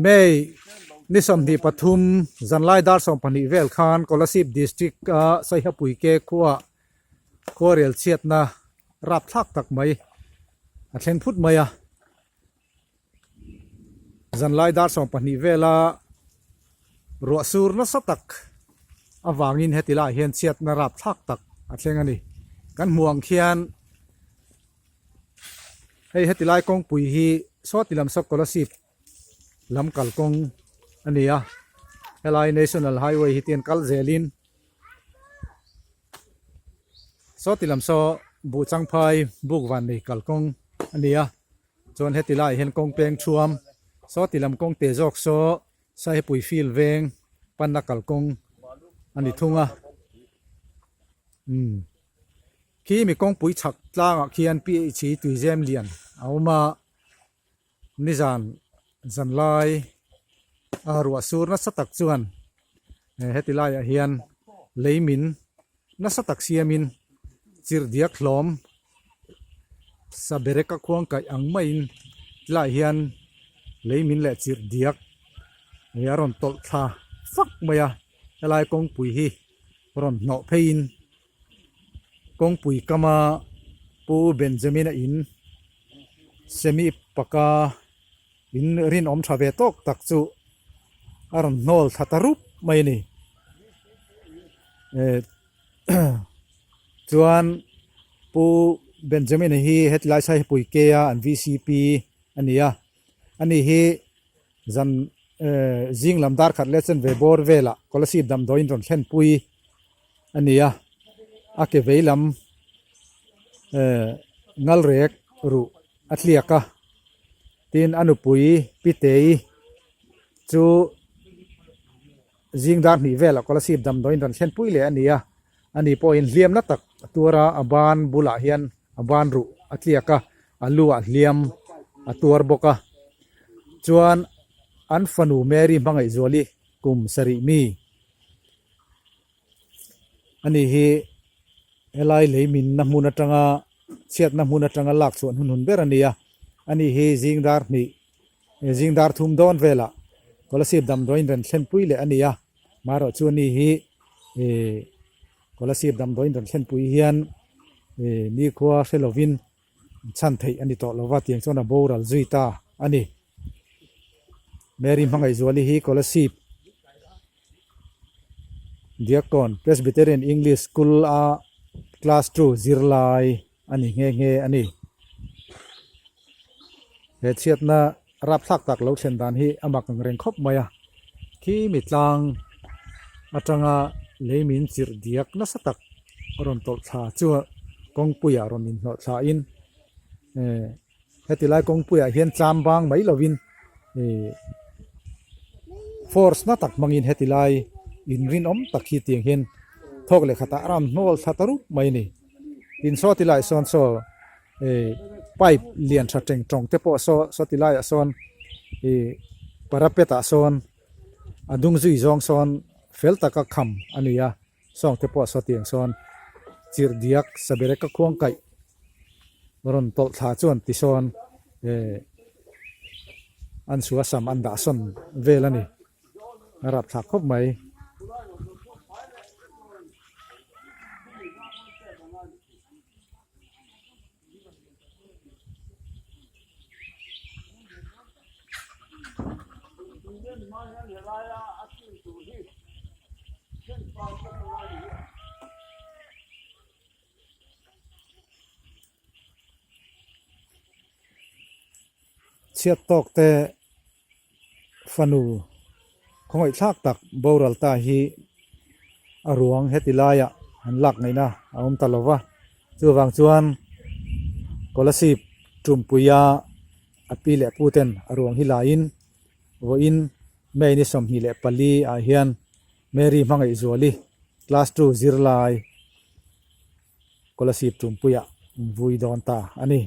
May ni 23 zanlai dar 12 vel khan Kolasib District a Saihapui ke khua khuarel chhiatna rapthlak tak mai a thleng phut mai a. Zanlai dar 12 vela ruah sur nasa tak avangin heti laiah hian chhiatna rapthlak tak a thleng a ni. Kan hmuh ang khian Hei heti lai kawngpui hi sawti lam saw Kolasib lam kalkawng a ni a, helai National Highway hi tian kal zelin sawti lam saw Buhchangphai Bukvannei kalkawng a ni a, chuan heti laiah hian kawng peng thuam sawti lam kawng te zawk saw Saihepui field veng panna kalkawng a ni thung a, umm. Khi mi kawngpui chhak tlangah khian PHC tuizem lian a awm a, nizan zanlai a ruah sur nasa tak chuan heti laiah hian lei min nasa tak siamin chirh diak hlawm sabereka khuang kaih ang maiin tilaiah hian lei min leh chirh diak a rawn tawlh thla fak mai a, helai kawngpui hi rawn hnawh pheiin. Kawngpui kama Pu Benjamin-a in semi paka in rinawm tha ve tawk tak chu a rawn hnawl thla ta rup mai a ni. Eh chuan Pu Benjamin-a hi hetilai Saihapui K-a an VCP a ni a, ani hi Zan zing lam dar khat leh chen ve bawr velah Kolasib damdawiin rawn thlenpui a ni a, a ke vei lam ngalrek ruh a tliak a, tin a nupui Pitei chu zing dar hnih velah Kolasib damdawiin rawn thlenpui leh a ni a, ani pawhin hliam na tak a tuar a, a ban bulah hian a ban ruh a tliak a, a lu ah hliam a tuar bawk a, chuan an fanu Mary Hmangaihzuali kum sarih mi ani hi helai lei minna hmun atanga chhiatna hmun atanga lak chhuah hnunhun ber a ni a, ani hi zing dar hnih zing dar thum dawn velah Kolasib damdawiin rawn thlenpui leh a ni a, marawh chu ani hi ih. Kolasib damdawiin rawn thlenpui hian nikhua hre lovin chhan theih a ni tawh lova tiang chuan a boral zui ta a ni. Mary Hmangaihzuali hi Kolasib Diakkawn Presbyterian English School a class two zirlai a ni nghe nghe a ni. He chhiatna rapthlak tak lo thlen dan hi a mak ang reng khawp mai a, khi mi tlang atanga lei min chirh diak nasa tak a rawn tawlh thla chu kawngpuiah rawn inhnawh thla in eh heti lai kawngpuiah hian tlam bang mai lovin ih force na tak hmangin heti lai inrinawm tak hi tiang hian thawk leh khatah a rawn hnawl thla ta rup mai a ni. Tin saw ti laiah sawn saw ih pipe lian tha teng tawng te pawh saw saw ti laiah sawn ih parapet ah sawn a dung zui zawng sawn fel taka kham a ni a sawng te pawh saw tiang sawn chirh diak sabereka khuang kaih rawn tawlh thla chuan ti sawn ih an chhuah sam an dah sawn vel a ni. A rapthlak khawp mai. Chhiat tawk te fanu khawngaih thlak tak boral ta hi a ruang heti laiah an lak ngaihna a awm ta lo va, chuvang chuan Kolasib Tumpuia a pi leh pu ten a ruang hi laiin vawiin May ni 24 ah hian Mary Hmangaihzuali class two zirlai Kolasib Tumpuia an vui dawn ta a ni.